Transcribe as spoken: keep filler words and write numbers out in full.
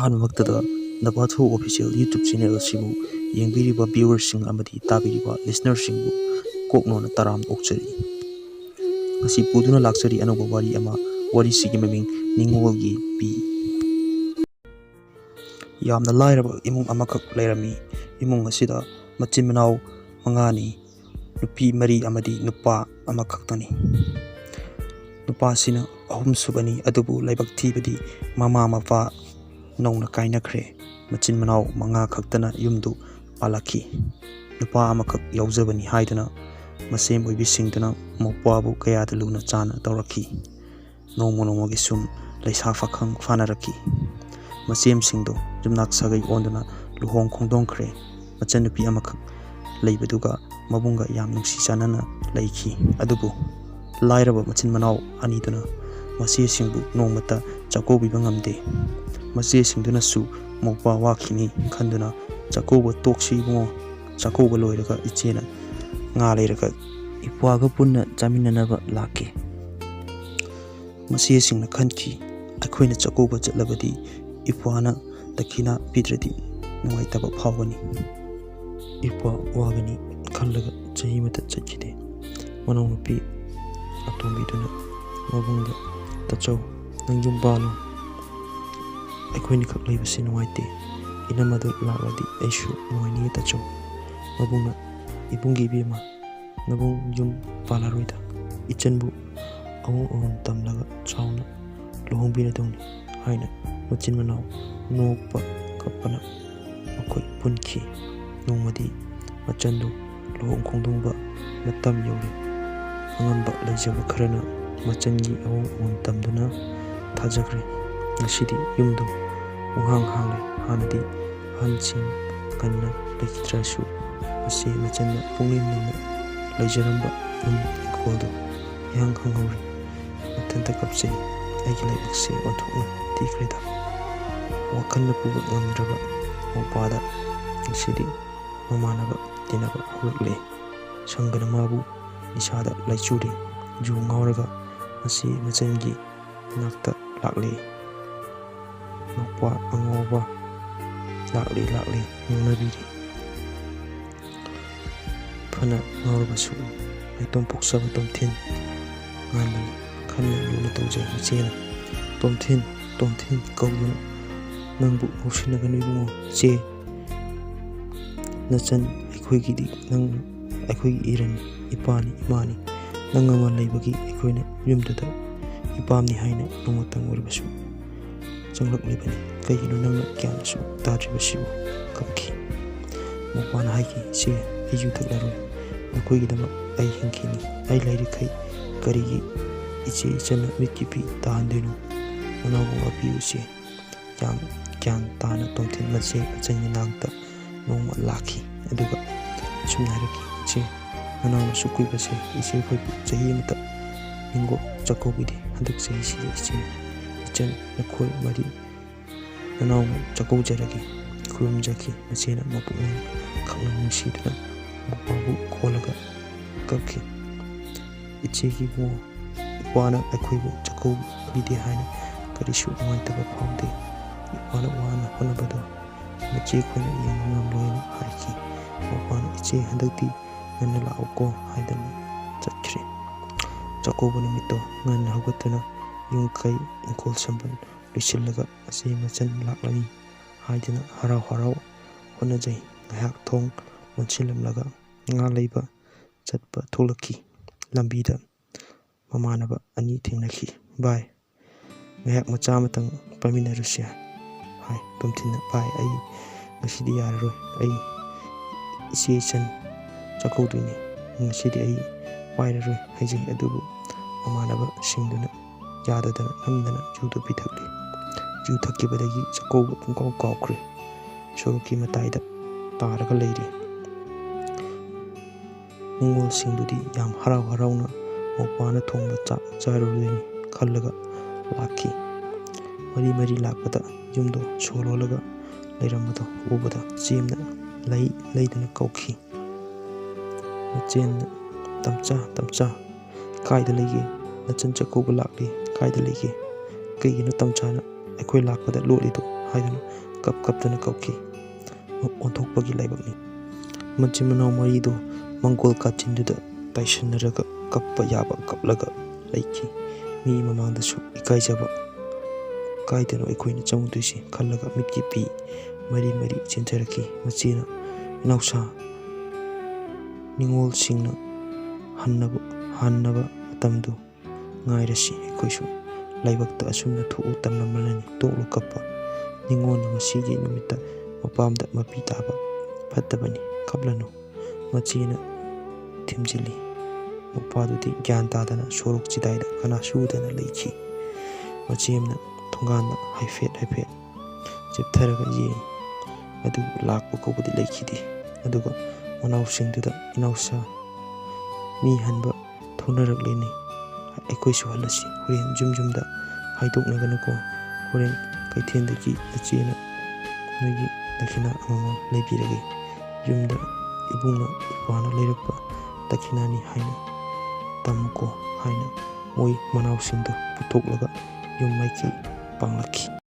ꯑꯍꯥꯟꯕꯃꯛꯇꯗ ꯗ ꯄꯥꯊꯣ official YouTube channel ꯑꯁꯤꯕꯨ ꯌꯦꯡꯕꯤꯔꯤꯕ ꯚ꯭ꯌꯨꯋꯔꯁꯤꯡ ꯑꯃꯗꯤ ꯇꯥꯕꯤꯔꯤꯕ ꯂꯤꯁꯅꯔꯁꯤꯡꯕꯨ ꯀꯣꯛꯅꯣꯟꯅ ꯇꯔꯥꯝꯅ ꯑꯣꯛꯆꯔꯤ꯫ ꯉꯁꯤ ꯄꯨꯗꯨꯅ ꯂꯥꯛꯆꯔꯤ ꯑꯅꯧꯕ ꯋꯥꯔꯤ ꯑꯃ꯫ ꯋꯥꯔꯤꯁꯤꯒꯤ ꯃꯃꯤꯡ ꯅꯤꯡꯉꯣꯜꯒꯤ ꯄꯤ꯫ ꯌꯥꯝꯅ ꯂꯥꯏꯔꯕ ꯏꯃꯨꯡ ꯑꯃꯈꯛ ꯂꯩꯔꯝꯃꯤ꯫ ꯏꯃꯨꯡ ꯑꯁꯤꯗ ꯃꯆꯤꯟ ꯃꯅꯥꯎ ꯃꯉꯥꯅꯤ, ꯅꯨꯄꯤ ꯃꯔꯤ ꯑꯃꯗꯤ ꯅꯨꯄꯥ ꯑꯃꯈꯛꯇꯅꯤ꯫ ꯅꯨꯄꯥꯁꯤꯅ ꯑꯍꯨꯝꯁꯨꯕꯅꯤ, ꯑꯗꯨꯕꯨ ꯂꯥꯏꯕꯛ ꯊꯤꯕꯗꯤ ꯃꯃꯥ ꯃꯄꯥ ꯅꯧꯅ ꯀꯥꯏꯅꯈ꯭ꯔꯦ꯫ ꯃꯆꯤꯟ ꯃꯅꯥꯎ ꯃꯉꯥ ꯈꯛꯇꯅ ꯌꯨꯝꯗꯨ ꯄꯥꯜꯂꯛꯈꯤ꯫ ꯅꯨꯄꯥ ꯑꯃꯈꯛ ꯌꯥꯎꯖꯕꯅꯤ ꯍꯥꯏꯗꯨꯅ ꯃꯁꯦꯝ ꯑꯣꯏꯕꯤꯁꯤꯡꯗꯨꯅ ꯃꯧꯄ꯭ꯋꯥꯕꯨ ꯀꯌꯥꯗ ꯂꯨꯅ ꯆꯥꯅ ꯇꯧꯔꯛꯈꯤ꯫ ꯅꯣꯡꯃ ꯅꯣꯡꯃꯒꯤ ꯁꯨꯝ ꯂꯩꯁꯥ ꯄꯥꯈꯪ ꯐꯥꯅꯔꯛꯈꯤ꯫ ꯃꯆꯦꯝꯁꯤꯡꯗꯣ ꯌꯨꯝꯅꯥꯛ ꯁꯥꯒꯩ ꯑꯣꯟꯗꯨꯅ ꯂꯨꯍꯣꯡ ꯈꯣꯡꯗꯣꯡꯈ꯭ꯔꯦ꯫ ꯃꯆꯟꯅꯨꯄꯤ ꯑꯃꯈꯛ ꯂꯩꯕꯗꯨꯒ ꯃꯕꯨꯡꯒ ꯌꯥꯝ ꯅꯨꯡꯁꯤ ꯆꯥꯟꯅꯅ ꯂꯩꯈꯤ꯫ ꯑꯗꯨꯕꯨ ꯂꯥꯏꯔꯕ ꯃꯆꯤꯟ ꯃꯅꯥꯎ ꯑꯅꯤꯗꯨꯅ ꯃꯆꯦꯁꯤꯡꯕꯨ ꯅꯣꯡꯃꯇ ꯆꯥꯛꯀꯧꯕꯤꯕ ꯉꯝꯗꯦ꯫ ꯃꯆꯦꯁꯤꯡꯗꯨꯅꯁꯨ ꯃꯧꯄ꯭ꯋꯥ ꯋꯥꯈꯤꯅꯤ ꯈꯟꯗꯨꯅ, "ꯆꯥꯛꯀꯧꯕ ꯇꯣꯛꯁꯤ ꯏꯕꯨꯡꯉꯣ, ꯆꯥꯛꯀꯧꯕ ꯂꯣꯏꯔꯒ ꯏꯆꯦꯅ ꯉꯥ ꯂꯩꯔꯒ ꯏꯄ꯭ꯋꯥꯒ ꯄꯨꯟꯅ ꯆꯥꯃꯤꯟꯅꯅꯕ ꯂꯥꯛꯀꯦ꯫ ꯃꯆꯦꯁꯤꯡꯅ ꯈꯟꯈꯤ, ꯑꯩꯈꯣꯏꯅ ꯆꯥꯛꯀꯧꯕ ꯆꯠꯂꯕꯗꯤ ꯏꯄ꯭ꯋꯥꯅ ꯗꯈꯤꯅꯥ ꯄꯤꯗ꯭ꯔꯗꯤ ꯅꯨꯡꯉꯥꯏꯇꯕ ꯐꯥꯎꯒꯅꯤ꯫ ꯏꯄ꯭ꯋꯥ ꯋꯥꯒꯅꯤ" ꯈꯜꯂꯒ ꯆꯍꯤ ꯑꯃꯇ ꯆꯠꯈꯤꯗꯦ꯫ ꯃꯅꯥꯎꯅꯨꯄꯤ ꯑꯇꯣꯝꯕꯤꯗꯨꯅ ꯃꯕꯨꯡꯗ, "ꯇꯥꯆꯧ, ꯅꯪ ꯌꯨꯝ ꯄꯥꯜꯂꯣ꯫ ꯑꯩꯈꯣꯏꯅꯤꯈꯛ ꯂꯩꯕꯁꯦ ꯅꯨꯡꯉꯥꯏꯇꯦ꯫ ꯏꯅꯝꯃꯗꯨ ꯂꯥꯛꯂꯗꯤ ꯑꯩꯁꯨ ꯅꯨꯡꯉꯥꯏꯅꯤꯌꯦ ꯇꯥꯆꯧ"꯫ ꯃꯕꯨꯡꯅ, "ꯏꯕꯨꯡꯒꯤ ꯏꯕꯦꯝꯃ, ꯅꯕꯨꯡ ꯌꯨꯝ ꯄꯥꯜꯂꯔꯣꯏꯗ꯫ ꯏꯆꯟꯕꯨ ꯑꯋꯣꯡ ꯑꯋꯣꯟ ꯇꯝꯂꯒ ꯆꯥꯎꯅ ꯂꯨꯍꯣꯡꯕꯤꯔꯗꯧꯅꯤ" ꯍꯥꯏꯅ ꯃꯆꯤꯟ ꯃꯅꯥꯎ ꯅꯣꯛꯄ ꯀꯞꯄꯅ ꯃꯈꯣꯏ ꯄꯨꯟꯈꯤ꯫ ꯅꯣꯡꯃꯗꯤ ꯃꯆꯟꯗꯨ ꯂꯨꯍꯣꯡ ꯈꯣꯡꯗꯣꯡꯕ ꯃꯇꯝ ꯌꯧꯔꯦ꯫ ꯑꯉꯝꯕ ꯂꯩꯖꯕ ꯈꯔꯅ ꯃꯆꯟꯒꯤ ꯑꯋꯣꯡ ꯑꯋꯣꯟ ꯇꯝꯗꯨꯅ ꯊꯥꯖꯈ꯭ꯔꯦ꯫ ꯉꯁꯤꯗꯤ ꯌꯨꯝꯗꯨ ꯄꯨꯡꯍꯥꯡ ꯍꯥꯡꯂꯦ꯫ ꯍꯥꯟꯅꯗꯤ ꯑꯍꯟꯁꯤꯡ ꯉꯟꯅ ꯂꯩꯈꯤꯗ꯭ꯔꯁꯨ, ꯃꯁꯤ ꯃꯆꯟꯅ ꯄꯨꯛꯅꯤꯡ ꯃꯨꯟꯅ ꯂꯩꯖꯔꯝꯕ ꯌꯨꯝ ꯏꯪꯈꯣꯜꯗꯨ ꯏꯍꯥꯡ ꯍꯥꯡꯍꯧꯔꯦ꯫ ꯃꯊꯟꯇ ꯀꯞꯆꯩ꯫ "ꯑꯩꯒꯤ ꯂꯥꯏꯕꯛꯁꯦ ꯑꯣꯟꯊꯣꯛꯅ ꯊꯤꯈ꯭ꯔꯦꯗ"꯫ ꯋꯥꯈꯜꯅ ꯄꯨꯕ ꯉꯝꯗ꯭ꯔꯕ ꯃꯧꯄ꯭ꯋꯥꯗ ꯉꯁꯤꯗꯤ ꯃꯃꯥꯟꯅꯕ ꯇꯤꯟꯅꯕ ꯍꯧꯔꯛꯂꯦ꯫ ꯁꯪꯒꯅ ꯃꯥꯕꯨ ꯅꯤꯁꯥꯗ ꯂꯥꯏꯆꯨꯔꯤ꯫ ꯌꯨ ꯉꯥꯎꯔꯒ ꯃꯁꯤ ꯃꯆꯟꯒꯤ ꯃꯅꯥꯛꯇ ꯂꯥꯛꯂꯦ꯫ ꯅꯨꯄꯥ ꯑꯉꯥꯎꯕ ꯂꯥꯛꯂꯤ ꯂꯥꯛꯂꯤ ꯉꯥꯡꯅꯕꯤꯔꯤ꯫ ꯐꯅ ꯉꯥꯎꯔꯕꯁꯨ ꯅꯥꯏꯇꯣꯝ ꯄꯣꯛꯆꯕ ꯇꯣꯝꯊꯤꯟ ꯉꯥꯟꯕꯅꯤ꯫ ꯈꯟꯅ ꯂꯨꯅ ꯇꯧꯖꯩ ꯏꯆꯦꯅ꯫ "ꯇꯣꯝꯊꯤꯟ, ꯇꯣꯝꯊꯤꯟ" ꯀꯧꯗꯨꯅ, "ꯅꯪꯕꯨ ꯉꯥꯎꯁꯤꯟꯅꯒꯅꯨ ꯏꯕꯨꯡꯉꯣ꯫ ꯏꯆꯦ, ꯅꯆꯟ ꯑꯩꯈꯣꯏꯒꯤꯗꯤ ꯅꯪ ꯑꯩꯈꯣꯏꯒꯤ ꯏꯔꯟꯅꯤ, ꯏꯄꯥꯅꯤ, ꯏꯃꯥꯅꯤ꯫ ꯅꯪ ꯑꯃ ꯂꯩꯕꯒꯤ ꯑꯩꯈꯣꯏꯅ ꯌꯨꯝꯗꯨꯗ ꯏꯄꯥꯝꯅꯤ ꯍꯥꯏꯅ ꯅꯣꯡꯃꯇꯪ ꯑꯣꯏꯔꯕꯁꯨ ꯆꯪꯂꯛꯂꯤꯕꯅꯤ꯫ ꯀꯩꯒꯤꯅꯣ ꯅꯪꯅ ꯒ꯭ꯌꯥꯟ ꯑꯁꯨꯛ ꯇꯥꯗ꯭ꯔꯤꯕꯁꯤꯕꯨ?" ꯀꯞꯈꯤ꯫ ꯃꯧꯄꯥꯅ ꯍꯥꯏꯈꯤ, "ꯏꯆꯦ, ꯑꯩ ꯌꯨ ꯊꯛꯂꯔꯣꯏ꯫ ꯅꯈꯣꯏꯒꯤꯗꯃꯛ ꯑꯩ ꯍꯤꯡꯈꯤꯅꯤ꯫ ꯑꯩ ꯂꯩꯔꯤꯈꯩ ꯀꯔꯤꯒꯤ ꯏꯆꯦ ꯏꯆꯟꯅ ꯃꯤꯠꯀꯤ ꯄꯤ ꯇꯥꯍꯟꯗꯣꯏꯅꯣ? ꯅꯅꯥꯎꯕꯨ ꯉꯥꯛꯄꯤꯌꯨ ꯏꯆꯦ꯫" ꯌꯥꯝ ꯒ꯭ꯌꯥꯟ ꯇꯥꯅ ꯇꯣꯝꯊꯤꯟ ꯃꯆꯦ ꯃꯆꯟꯒꯤ ꯅꯥꯛꯇ ꯅꯣꯡꯃ ꯂꯥꯛꯈꯤ꯫ ꯑꯗꯨꯒ ꯑꯁꯨꯝꯅ ꯍꯥꯏꯔꯛꯈꯤ, "ꯏꯆꯦ, ꯅꯅꯥꯎꯅ ꯑꯁꯨꯛ ꯀꯨꯏꯕꯁꯦ ꯏꯆꯦ ꯑꯩꯈꯣꯏꯕꯨ ꯆꯍꯤ ꯑꯃꯇ ꯅꯤꯡꯒꯣꯛ ꯆꯥꯛꯀꯧꯕꯤꯗꯦ꯫ ꯍꯟꯗꯛ ꯆꯍꯤꯁꯤꯗꯤ ꯏꯆꯦ, ꯏꯆꯟ ꯅꯈꯣꯏ ꯃꯔꯤ ꯅꯅꯥꯎꯅ ꯆꯥꯛꯀꯧꯖꯔꯒꯦ꯫" ꯈꯨꯔꯨꯝꯖꯈꯤ꯫ ꯃꯆꯦꯅ ꯃꯄꯨꯛꯅꯤꯡ ꯈꯪꯅ ꯅꯨꯡꯁꯤꯗꯨꯅ ꯃꯧꯄꯥꯕꯨ ꯀꯣꯜꯂꯒ ꯀꯞꯈꯤ꯫ "ꯏꯆꯦꯒꯤ ꯏꯕꯨꯡꯉꯣ, ꯏꯄꯥꯅ ꯑꯩꯈꯣꯏꯕꯨ ꯆꯥꯛꯀꯧꯕꯤꯗꯦ ꯍꯥꯏꯅ ꯀꯔꯤꯁꯨ ꯅꯨꯡꯉꯥꯏꯇꯕ ꯐꯥꯎꯗꯦ꯫ ꯏꯄꯥꯅ ꯋꯥꯅ ꯍꯣꯠꯅꯕꯗꯣ ꯃꯆꯦ ꯑꯩꯈꯣꯏꯅ ꯌꯦꯡꯕ ꯉꯝꯂꯣꯏꯅ" ꯍꯥꯏꯈꯤ꯫ ꯃꯧꯄꯥꯅ, "ꯏꯆꯦ, ꯍꯟꯗꯛꯇꯤ ꯉꯟꯅ ꯂꯥꯛꯎꯀꯣ" ꯍꯥꯏꯗꯨꯅ ꯆꯠꯈ꯭ꯔꯦ꯫ ꯆꯥꯛꯀꯧꯕ ꯅꯨꯃꯤꯠꯇꯣ ꯉꯟꯅ ꯍꯧꯒꯠꯇꯨꯅ ꯌꯨꯝ ꯀꯩ, ꯏꯪꯈꯣꯜ ꯁꯝꯕꯜ ꯂꯣꯏꯁꯤꯜꯂꯒ ꯃꯆꯦ ꯃꯆꯟ ꯂꯥꯛꯂꯅꯤ ꯍꯥꯏꯗꯨꯅ ꯍꯔꯥꯎ ꯍꯔꯥꯎ ꯍꯣꯠꯅꯖꯩ꯫ ꯉꯥꯏꯍꯥꯛ ꯊꯣꯡ ꯂꯣꯟꯁꯤꯜꯂꯝꯂꯒ ꯉꯥ ꯂꯩꯕ ꯆꯠꯄ ꯊꯣꯛꯂꯛꯈꯤ꯫ ꯂꯝꯕꯤꯗ ꯃꯃꯥꯟꯅꯕ ꯑꯅꯤ ꯊꯦꯡꯅꯈꯤ꯫ "ꯚꯥꯏ, ꯉꯥꯏꯍꯥꯛ ꯃꯆꯥ ꯑꯃꯇꯪ ꯄꯥꯏꯃꯤꯟꯅꯔꯨꯁꯦ" ꯍꯥꯏ꯫ ꯇꯣꯝꯊꯤꯟꯅ, "ꯚꯥꯏ, ꯑꯩ ꯉꯁꯤꯗꯤ ꯌꯥꯔꯔꯣꯏ꯫ ꯑꯩ ꯏꯆꯦ ꯏꯆꯟ ꯆꯥꯛꯀꯧꯗꯣꯏꯅꯤ꯫ ꯉꯁꯤꯗꯤ ꯑꯩ ꯄꯥꯏꯔꯔꯣꯏ" ꯍꯥꯏꯖꯩ꯫ ꯑꯗꯨꯕꯨ ꯃꯃꯥꯟꯅꯕꯁꯤꯡꯗꯨꯅ ꯌꯥꯗꯗꯅ ꯅꯝꯗꯅ ꯌꯨꯗꯨ ꯄꯤꯊꯛꯂꯤ꯫ ꯌꯨ ꯊꯛꯈꯤꯕꯗꯒꯤ ꯆꯥꯛꯀꯧꯕ ꯄꯨꯡꯀꯥꯎ ꯀꯥꯎꯈ꯭ꯔꯦ꯫ ꯁꯣꯔꯣꯛꯀꯤ ꯃꯇꯥꯏꯗ ꯇꯥꯔꯒ ꯂꯩꯔꯤ꯫ ꯅꯤꯡꯉꯣꯜꯁꯤꯡꯗꯨꯗꯤ ꯌꯥꯝ ꯍꯔꯥꯎ ꯍꯔꯥꯎꯅ ꯃꯧꯄꯥꯅ ꯊꯣꯡꯕ ꯆꯥꯛ ꯆꯥꯔꯨꯗꯣꯏꯅꯤ ꯈꯜꯂꯒ ꯂꯥꯛꯈꯤ꯫ ꯃꯔꯤ ꯃꯔꯤ ꯂꯥꯛꯄꯗ ꯌꯨꯝꯗꯣ ꯁꯣ ꯂꯣꯜꯂꯒ ꯂꯩꯔꯝꯕꯗꯣ ꯎꯕꯗ ꯆꯦꯝꯅ ꯂꯩ ꯂꯩꯗꯅ ꯀꯧꯈꯤ꯫ ꯃꯆꯦꯝꯅ, "ꯇꯝꯆꯥ, ꯇꯝꯆꯥ, ꯀꯥꯏꯗ ꯂꯩꯒꯦ? ꯅꯆꯟ ꯆꯥꯛꯀꯧꯕ ꯂꯥꯛꯂꯦ, ꯀꯥꯏꯗ ꯂꯩꯒꯦ? ꯀꯩꯒꯤꯅꯣ ꯇꯝꯆꯥꯅ ꯑꯩꯈꯣꯏ ꯂꯥꯛꯄꯗ ꯂꯣꯠꯂꯤꯗꯣ?" ꯍꯥꯏꯗꯨꯅ ꯀꯞ ꯀꯞꯇꯅ ꯀꯞꯈꯤ꯫ ꯑꯣꯟꯊꯣꯛꯄꯒꯤ ꯂꯥꯏꯕꯛꯅꯤ꯫ ꯃꯆꯤꯟ ꯃꯅꯥꯎ ꯃꯔꯤꯗꯨ ꯃꯪꯒꯣꯜ ꯀꯥꯆꯤꯟꯗꯨꯗ ꯇꯥꯏꯁꯟꯅꯔꯒ ꯀꯞꯄ ꯌꯥꯕ ꯀꯞꯂꯒ ꯂꯩꯈꯤ꯫ ꯃꯤ ꯃꯃꯥꯡꯗꯁꯨ ꯏꯀꯥꯏꯖꯕ ꯀꯥꯏꯗꯅꯣ ꯑꯩꯈꯣꯏꯅ ꯆꯪꯉꯨꯗꯣꯏꯁꯤ ꯈꯜꯂꯒ ꯃꯤꯠꯀꯤ ꯄꯤ ꯃꯔꯤ ꯃꯔꯤ ꯆꯦꯟꯊꯔꯛꯈꯤ꯫ ꯃꯆꯦꯅ ꯏꯅꯥꯎꯁꯥ ꯅꯤꯉꯣꯜꯁꯤꯡꯅ ꯍꯟꯅꯕ, ꯍꯟꯅꯕ ꯃꯇꯝꯗꯨ ꯉꯥꯏꯔꯁꯤ, ꯑꯩꯈꯣꯏꯁꯨ ꯂꯥꯏꯕꯛꯇ ꯑꯁꯨꯝꯅ ꯊꯣꯛꯎ ꯇꯝꯂꯝꯃꯅꯤ, ꯇꯣꯛꯂꯨ ꯀꯞꯄ꯫ ꯅꯤꯉꯣꯜꯅ ꯉꯁꯤꯒꯤ ꯅꯨꯃꯤꯠꯇ ꯃꯄꯥꯝꯗ ꯃꯄꯤ ꯇꯥꯕ ꯐꯠꯇꯕꯅꯤ, ꯀꯞꯂꯅꯨ꯫ ꯃꯆꯦꯅ ꯊꯤꯝꯖꯤꯜꯂꯤ꯫ ꯃꯄꯥꯗꯨꯗꯤ ꯒ꯭ꯌꯥꯟ ꯇꯥꯗꯅ ꯁꯣꯔꯣꯛ ꯆꯤꯗꯥꯏꯗ ꯀꯅꯥꯁꯨ ꯎꯗꯅ ꯂꯩꯈꯤ꯫ ꯃꯆꯦꯝꯅ ꯊꯣꯡꯒꯥꯟꯗ ꯍꯥꯏꯐꯦꯠ ꯍꯥꯏꯐꯦꯠ ꯆꯦꯞꯊꯔꯒ ꯌꯦꯡꯉꯤ꯫ ꯑꯗꯨꯕꯨ ꯂꯥꯛꯄ ꯀꯧꯕꯗꯤ ꯂꯩꯈꯤꯗꯦ꯫ ꯑꯗꯨꯒ ꯃꯅꯥꯎꯁꯤꯡꯗꯨꯗ, "ꯏꯅꯥꯎꯁꯥ, ꯃꯤ ꯍꯟꯕ ꯊꯣꯛꯅꯔꯛꯂꯦꯅꯦ꯫ ꯑꯩꯈꯣꯏꯁꯨ ꯍꯜꯂꯁꯤ꯫ ꯍꯣꯔꯦꯟ ꯌꯨꯝ ꯌꯨꯝꯗ ꯍꯥꯏꯗꯣꯛꯅꯒꯅꯨꯀꯣ꯫ ꯍꯣꯔꯦꯟ ꯀꯩꯊꯦꯜꯗꯒꯤ ꯅꯆꯦꯅ ꯅꯣꯏꯒꯤ ꯗꯈꯤꯅꯥ ꯑꯃꯃꯝ ꯂꯩꯕꯤꯔꯒꯦ꯫ ꯌꯨꯝꯗ ꯏꯕꯨꯡꯅ ꯏꯄ꯭ꯋꯥꯅ ꯂꯩꯔꯛꯄ ꯗꯈꯤꯅꯥꯅꯤ ꯍꯥꯏꯅ ꯇꯝꯃꯨꯀꯣ" ꯍꯥꯏꯅ ꯃꯣꯏ ꯃꯅꯥꯎꯁꯤꯡꯗꯨ ꯄꯨꯊꯣꯛꯂꯒ ꯌꯨꯝ ꯃꯥꯏꯀꯩ ꯄꯥꯡꯂꯛꯈꯤ꯫